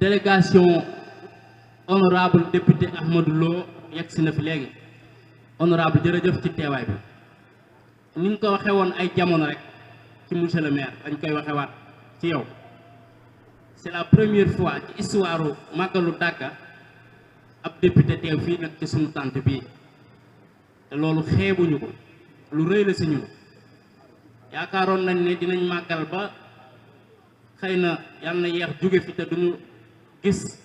délégation honorable député Ahmadou Lo yegsi na fi léegi honorable jërëjëf ci teewaay bi ni ñu ko waxee woon ay jamono rek ci monsieur le maire dañ koy waxewaat ci yow c'est la première fois ci histoire màggalu Dagga ab député teew fii nag ci sunu tànt bii te loolu xeebuñu ko lu rëy la si ñun yaakaaroon nañ ne dinañ màggal ba xëy na yàlla na yeex jóge fi te duñu gis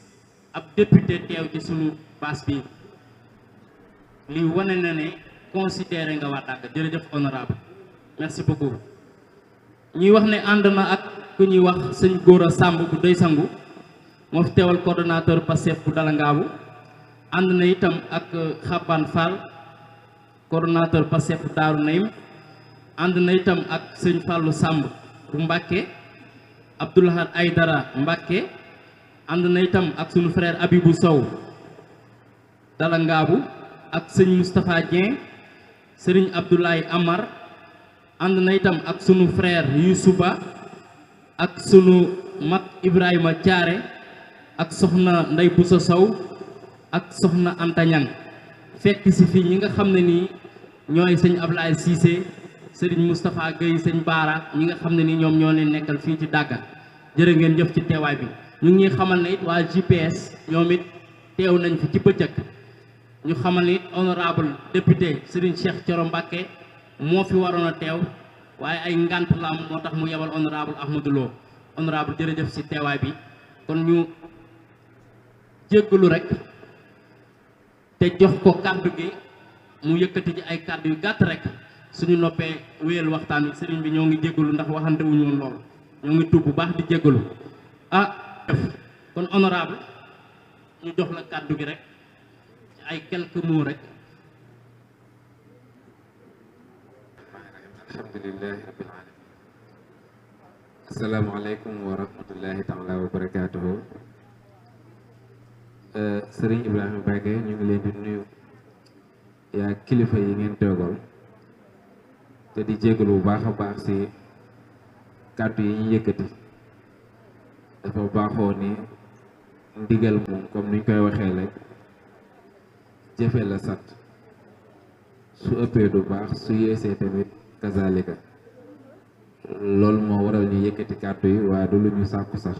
ab député teew ci sunu baas bii lii wane na ne considéré nga waa Dagga jërëjëf honorable merci beaucoup ñuy wax ne ànd na ak ku ñuy wax sëñ Gora Samb bu doy sangu moo fi teewal coordonnateur Pastef bu Dalangaabu ànd na itam ak Xaban Fall coordonnateur Pastef bu Daaru Naim ànd na itam ak sëñ Fallou Samb bu Mbàkke Abdoulahad Aydara Mbàkke ànd na itam ak sunu frère Abibou Sow Dalangaabu ak sëñ Moustapha Dieng sëriñ Abdoulaye Amar ànd na itam ak sunu frère Youssouba ak sunu mag Ibrahima Thiaré ak soxna Ndey Bousso Sow ak soxna Anta Ñang fekk si fii ñi nga xam ne nii ñooy sëñ Ablaye Cissé sëriñ Moustapha Gueye sëñ Baara ñi nga xam ne ni ñoom ñoo leen nekkal fii ci Dagga jërë ngeen jëf ci teewaay bi ñu ngi xamal ne it waa GPS ñoom it teew nañ fi ci bëccëg ñu xamal ni honorable député Serigne Cheikh Thioro Mbacké moo fi waroon a teew waaye ay ngant la am moo tax mu yebal honorable Ahmadou Lo honorable jërëjëf ci teewaay bi kon ñu jéggalu rek te jox ko kàddu gi mu yëkkati ci ay kàddu yu gàtt rek suñu noppee wéyal waxtaan wi sëriñ bi ñoo ngi jéggalu ndax waxante wuñu woon loolu ñoo ngi tuub bu baax di jéggalu kon honorable ñu jox la kàddu gi rek ci ay quelques mots rek. alhamdulillahi rabbil alamin asalaamaaleykum wa rahmatullahi taala wa barakaatuhu sëriñ Ibrahima Mbacké ñu ngi leen di nuyu yaa kilifa yi ngeen toogal te di jégalu bu baax a baax ci kàddu yi ñu yëkkati dafa baaxoo ni ndigal moom comme niñ koy waxee rek jëfe la sant su ëppee du baax su yeesee tamit kazalika loolu moo waral ñu yëkkati kàddu yi waaye du lu ñu sàkku sax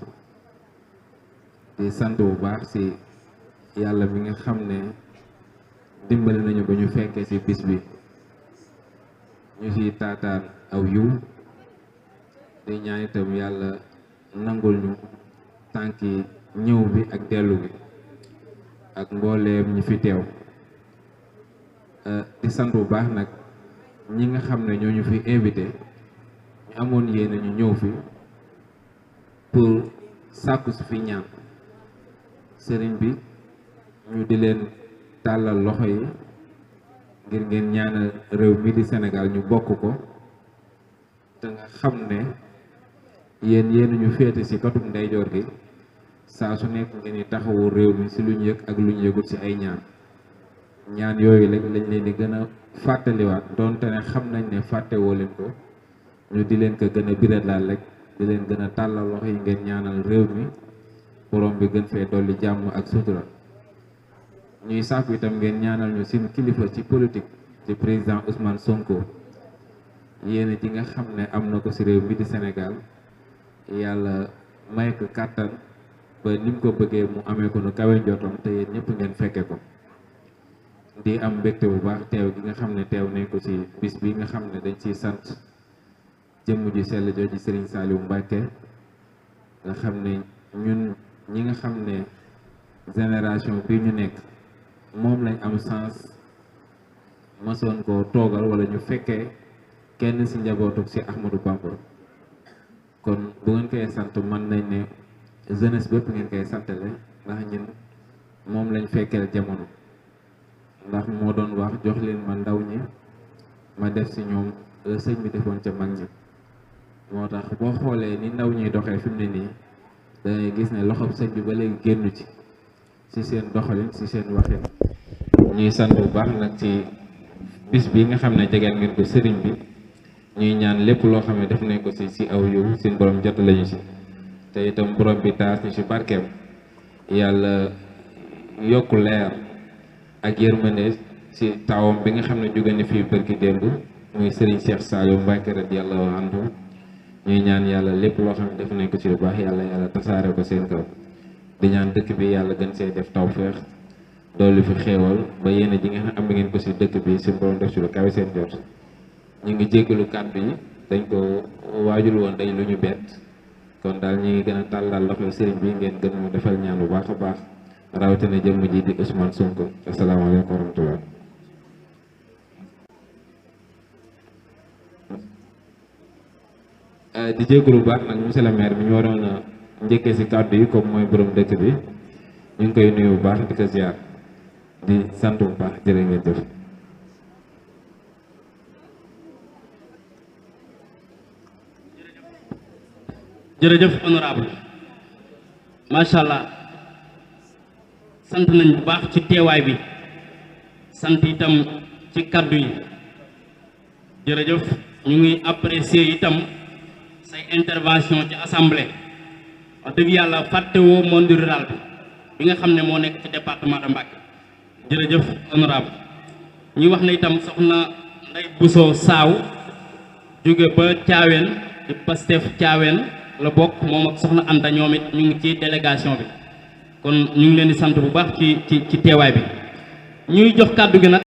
di sant bu baax ci yàlla mi nga xam ne dimbali nañu ba ñu fekkee ci bis bi ñu ciy taataan aw yiw di ñaan itam yàlla nangul ñu tànki ñëw bi ak dellu bi ak mbooleem ñi fi teew di sant bu baax nag ñi nga xam ne ñoo ñu fi invité ñu amoon yéene ñu ñëw fi pour sàkku si fi ñaan sëriñ bi ñu di leen tàllal loxo yi ngir ngeen ñaanal réew mi di Sénégal ñu bokk ko te nga xam ne yéen ñu féete ci katum ndeyjoor gi saa su nekk ngeen di taxawu réew mi ci lu ñu yëg ak lu ñu yëgut ci ay ñaan yooyu lañ leen di gën a fàttaliwaat donte ne xam nañ ne fàttewoo leen ko ñu di leen ko gën a biralaal rek di leen gën a tàllal loxo yi ngeen ñaanal réew mi borom bi gën fee dolli jàmm ak sutura ñuy sàkku itam ngeen ñaanal ñu suñu kilifa ci politique ci président Ousmane Sonko yéen ji nga xam ne am na ko ci réew mi di Sénégal yàlla may ko kàttan ba ni mu ko bëggee mu amee ko nu kawe njottam te yéen ñëpp ngeen fekke ko di am mbégte bu baax teew gi nga xam ne teew nañ ko ci bis bi nga xam ne dañ ciy sant jëmm ji sell jooju Serigne Saliou Mbacké nga xam ne ñun ñi nga xam ne génération bii ñu nekk moom lañ am sens masoon koo toogal wala ñu fekkee kenn ci njabootu ci Ahmadou Bamba kon bu ngeen koy sant mën nañ ne jeunesse bépp ngeen koy santale ndax ñun moom lañ fekkeel jamono ndax moo doon wax jox leen ma ndaw ñi ma def ci ñoom sëñ bi defoon ca mag ñi moo tax boo xoolee ni ndaw ñuy doxee fi mu ne nii dangay gis ne loxob sëñ bi ba léegi génnu ci seen doxalin ci seen waxin ñuy sant bu baax nag ci bis bi nga xam ne jegeel ngeen ko sëriñ bi ñuy ñaan lépp loo xam ne def nañ ko ci aw yiw seen borom jot lañu ci te itam borom bi taas ñu ci barkeem yàlla yokk leer ak yërmande ci tawam bi nga xam ne jóge na fii bërki démb muy Serigne Cheikh Saliou Mbacké radiyallahu anhu ñuy ñaan yàlla lépp loo xam ne def nañ ko ci lu baax yàlla tasaare ko seen kaw di ñaan dëkk bi yàlla gën see def tawfeex doolu fi xéewal ba yéene ji nga xam am ngeen ko ci dëkk bi ci borom def ci lu kawe seen jot ñu ngi jéggalu kàddu yi dañ ko waajul woon day lu ñu bett kon daal ñu ngi gën a tàllal loxo sëriñ bi ngeen gën a defal ñaan bu baax a baax rawatina jëmm ji di Ousmane Sonko asalaamaaleykum wa rahmatullah di jéggalu bu baax nag monsieur le maire bi ñu waroon a njëkkee ci kàddu yi comme mooy borom dëkk bi ñu ngi koy nuyu bu baax di ko ziar di sant bu baax jërë ngeen jëf. jërëjëf honorable macha allah sant nañ bu baax ci teewaay bi sant itam ci kàddu yi jërëjëf ñu ngi apprécier itam say intervention ci assemblée wax dëgg yàlla fàttewoo monde rural bi nga xam ne moo nekk ci département de Mbacké jërëjëf honorable ñuy wax ne itam soxna Ndeye Bousso Saaw jóge ba Thiawén di Pastef Thiawén la bokk moom ak soxna Anta ñoom it ñu ngi ci délégation bi kon ñu ngi leen di sant bu baax ci teewaay bi ñuy jox kàddu gi nag